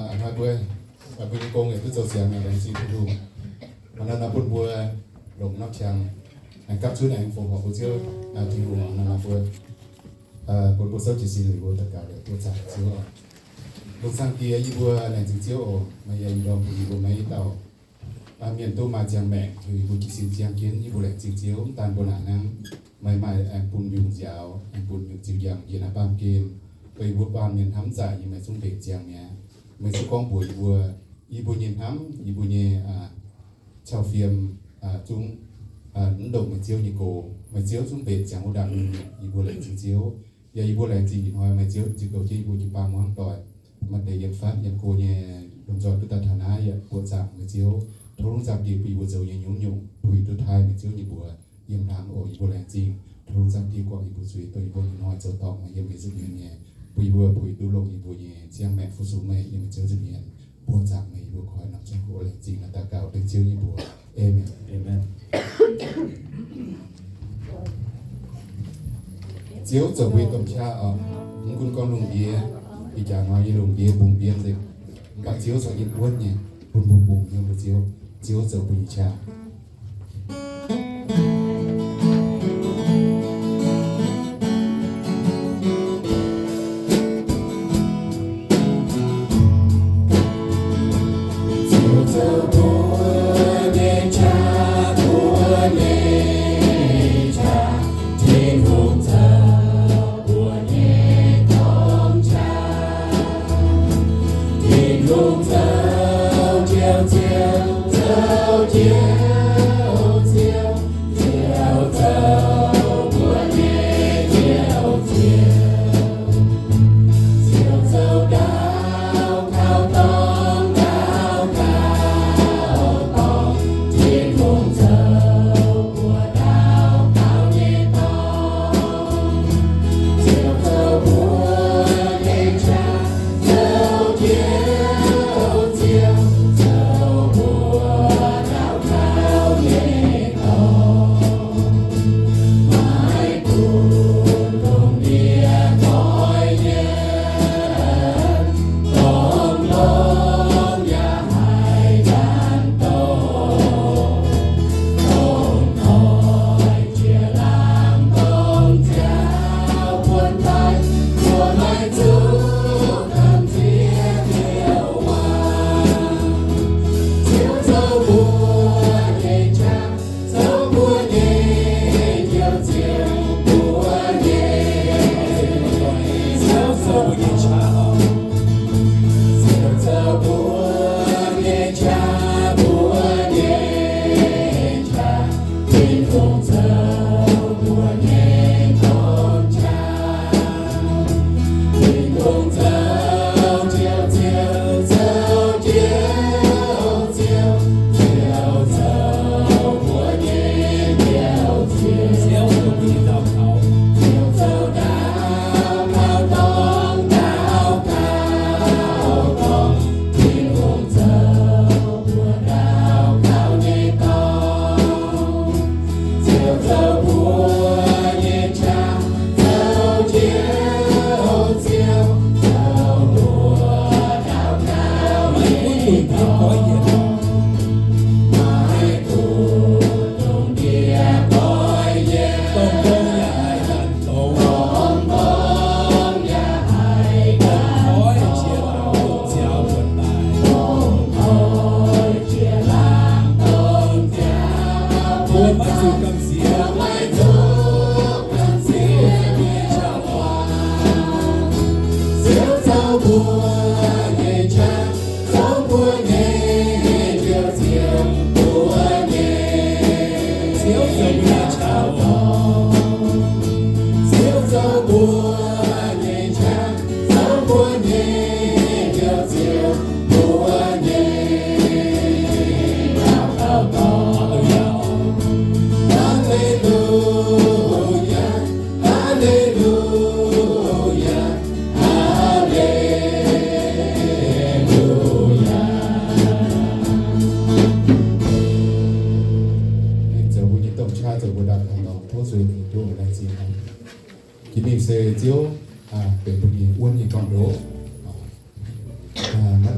Hnoi mbuo, mbuo nyei gong yaac duqv zoux siangx, laengz zingh Tin-Hungh. Hnoi naaiv bun mbuo longc norm qangx aengx gapv zunv aengx fongc horc mbuo Ziouv Tin-Hungh. Hnoi naaiv mbuo bun mbuo souv jiez sin liuz, mbuo daux gaux liuz, mbuo zaangc Ziouv oc. Lungh zaangc Diex, yie mbuo laengz zingh Ziouv oc. Meih yaac ih ndorm bun yie mbuo maiv dauh mienh duqv maaih ziangh maengc, heuc yie mbuo jiez sin ziangh jienv. Yie mbuo laengz zingh Ziouv, mv daan mbuo naaic hnangv, meih maaih aengx bun nyungc nziaaux, aengx bun nyungc ziux ndiangx yie naaiv baamh gen, bun yie mbuo baamh mienh hnamv zaaic yie meih zungv mbenc ziangh mi'aqv. Meih zungv gorngv mbuox yie mbuo, yie mbuo nyei hnamv, yie mbuo nyei cau fiem zungv mv ndongc meih Ziouv nyei gox. Meih Ziouv zungv mbenc ziangx wuov ndaangc nyungc. Yie mbuo laengz zingh Ziouv. Yaac yie mbuo laengz zingh ih hnoi meih Ziouv ziux goux jienv yie mbuo jiu-baang muangx doic, maaih deix yiem fatv yiem go nyei lomh nzoih duqv daaih taux naaiv, yaac buoqc zaangc meih Ziouv. Tov lungh zaangc Diex bun yie mbuo zoux nyei nyungc-nyungc puix duqv taaih meih Ziouv nyei mbuox yiem hlang oc. Yie mbuo laengz zingh. Tov lungh zaangc Diex guangc yie mbuo zuiz, dongh yie mbuo nyei hnoi zoux dorngc maaih yiem meih nza'hmien nyei, bun yie mbuo puix duqv longc yie mbuo nyei ziangh maengc fu-sux meih yiem meih Ziouv nza'hmien. Buoqc zaangc meih, yie mbuo koi norm ziangh hoc laengz zingh naaiv daux gaux dengv Ziouv nyei mbuox. Aamen. Aamen. Ziouv zoux mbuo nyei domh qaqv oc. Mv gunv gorngv lungh ndiev, ih jaax hnoi nyei lungh ndiev mbungh mbienv nzengc, mv baac Ziouv corc nyei buonv nyei bun mbuo mbungh yiem mbuo Ziouv. Ziouv zoux mbuo nyei qaqv.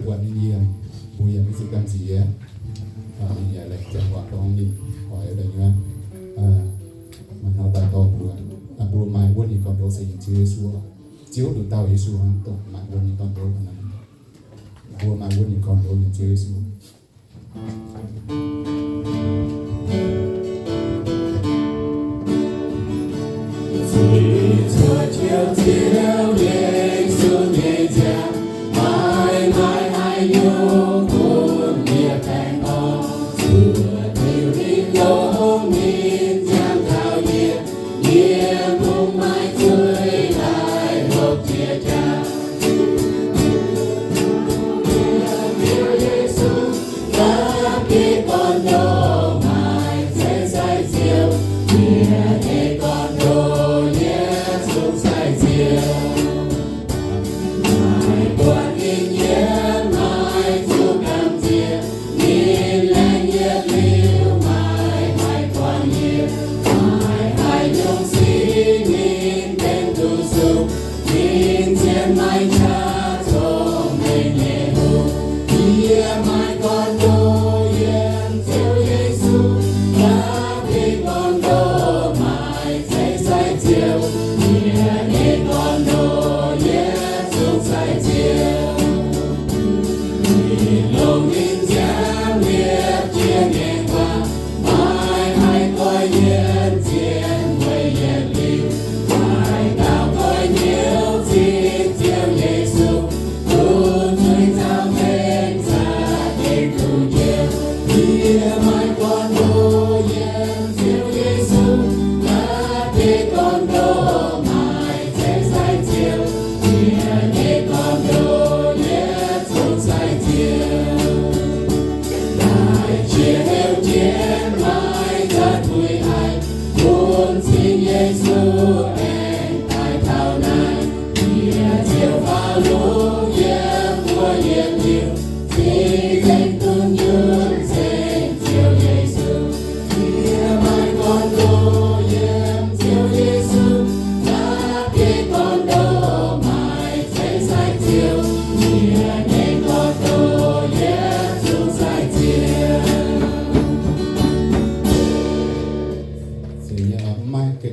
buatc ninh yiem, mbuo yaac maiv zuqc gamh nziex. Ninh yaac laengz zingh waac gorngv ninh oix daaih nyuonh, maaih hnoi daaih dorh mbuo, mbuo maaih wuonv nyei gorn-ndoqv se yiem Ziouv Yesu. Ziouv nduqc dauh Yesu hnangv, dongh maaih wuonv nyei gorn-ndoqv. Mbuo maaih wuonv nyei gorn-ndoqv yiem Ziouv Yesu.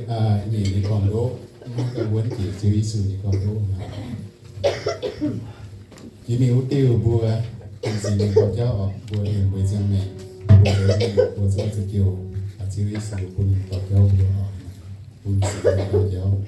Mv maaih nyiec nyei gorn-ndoqv, mv maaih ganh wuonv jiex Ziouv Yesu nyei gorn-ndoqv. Jiex mingh wuov diuh mbuo bun Singx Lingh dorh jauv oc. Mbuo mienh mbuo ziangh maengc, mbuo zuqc, mbuo zuqc zuqc jiu, Ziouv Yesu bun ninh dorh jauv mbuo oc. Bun Singx Lingh dorh jauv.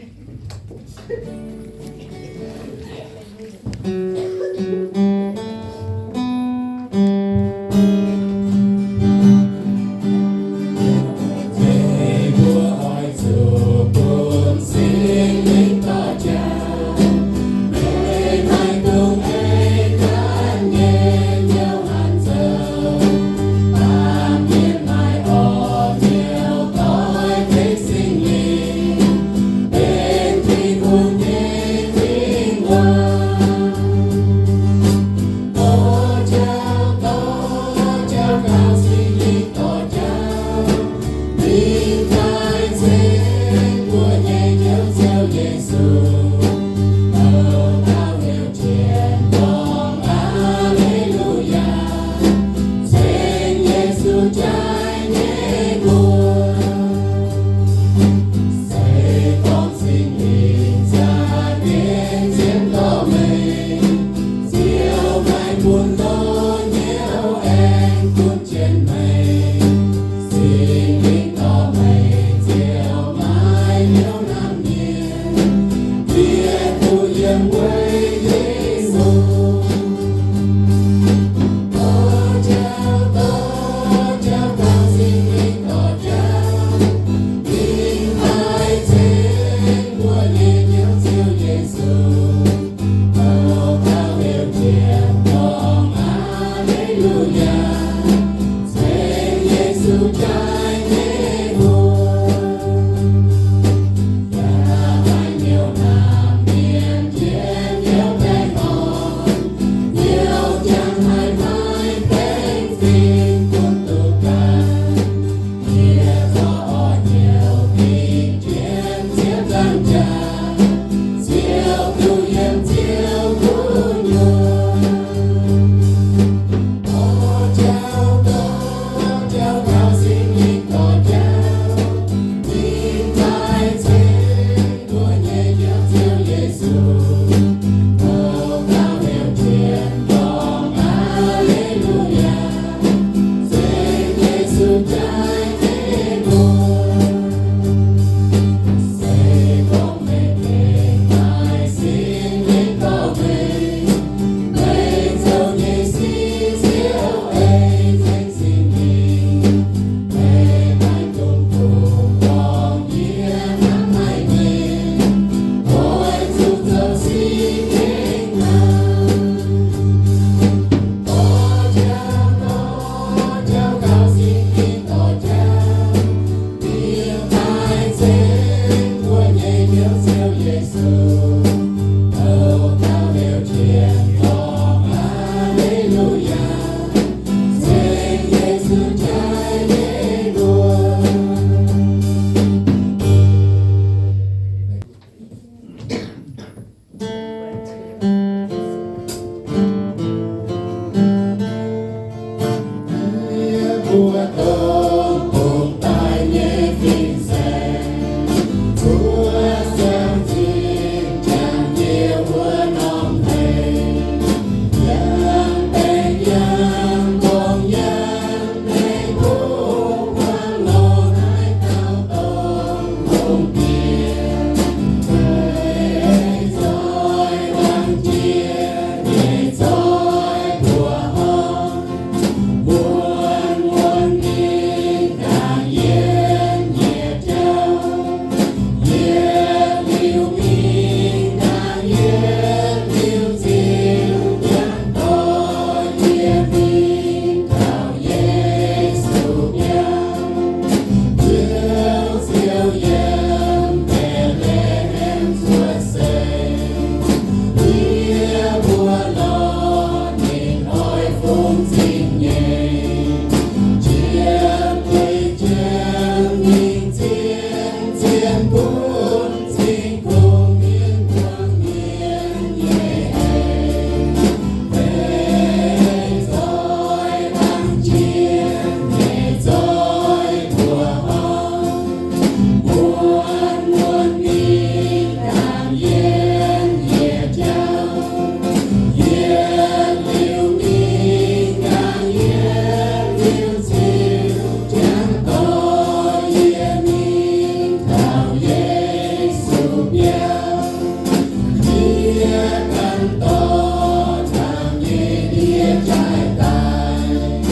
jaaix daaih,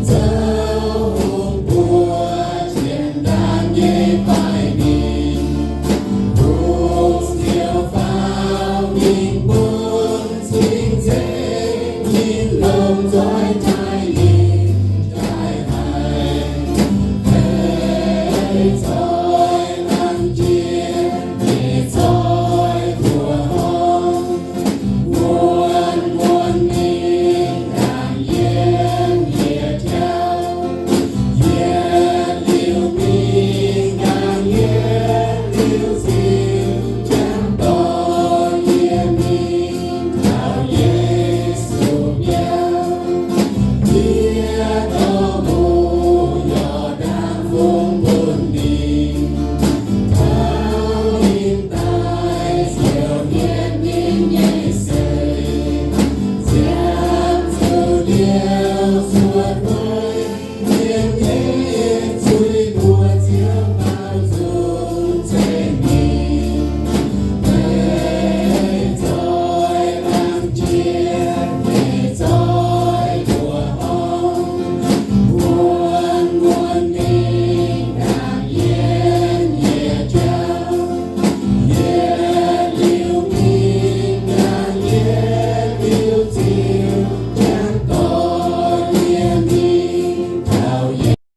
zoux hungh buoz jienv ndaangc nyei baaiv ninh. Hungh ziouv faaux mingh bun cing-nzengc, ninh longc nzoih taaih ninh jaaix haic. Hei zoih laangz jiex, hei zoih mbuoqc horngh, wuonx wuonx mingh ndaangc yietc yietc jauv. Yietc liuz mingh ndaangc yietc liuz ziux, jangx dorh yie mingh taux Yesu biauv. Yie dorh mbuo Yordaan fungx bun ninh, taux ninh daaih ziouc hmien ninh nyei seix, ziangh zuqc liouh cuotv wuov, mienh nyei zuiz mbuo Ziouv baaux nzung ceng ninh. Hei zoih laangz jiex, hei zoih mbuoqc horngh, wuonx wuonx mingh ndaangc yietc yietc jauv. Yietc liuz mingh ndaangc yietc liuz ziux, jangx dorh yie mingh taux Yesu biauv.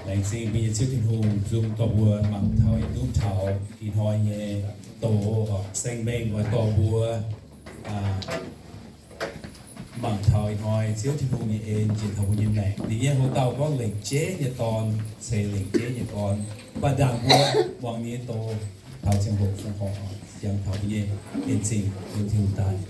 Laengz zingh mbuo nyei Ziouv Tin-Hungh, nzung dorh mbuo mangc taux yietc duqv taux ih hnoi nyei doz, saeng-mengh oix dorh mbuo mangc taux ih hnoi Ziouv Tin-Hungh nyei en njiec taux mbuo nyei maengc. Ninh nyei hoc-dauh gorngv lengc jeiv nyei dorn ceix lengc jeiv nyei gorn. Mv baac ndaangc mbuo muangx ninh nyei doz taux ziangh hoc fongc horc, jangx taux mbuo nyei en zingh yiem Tin-Hungh daaih.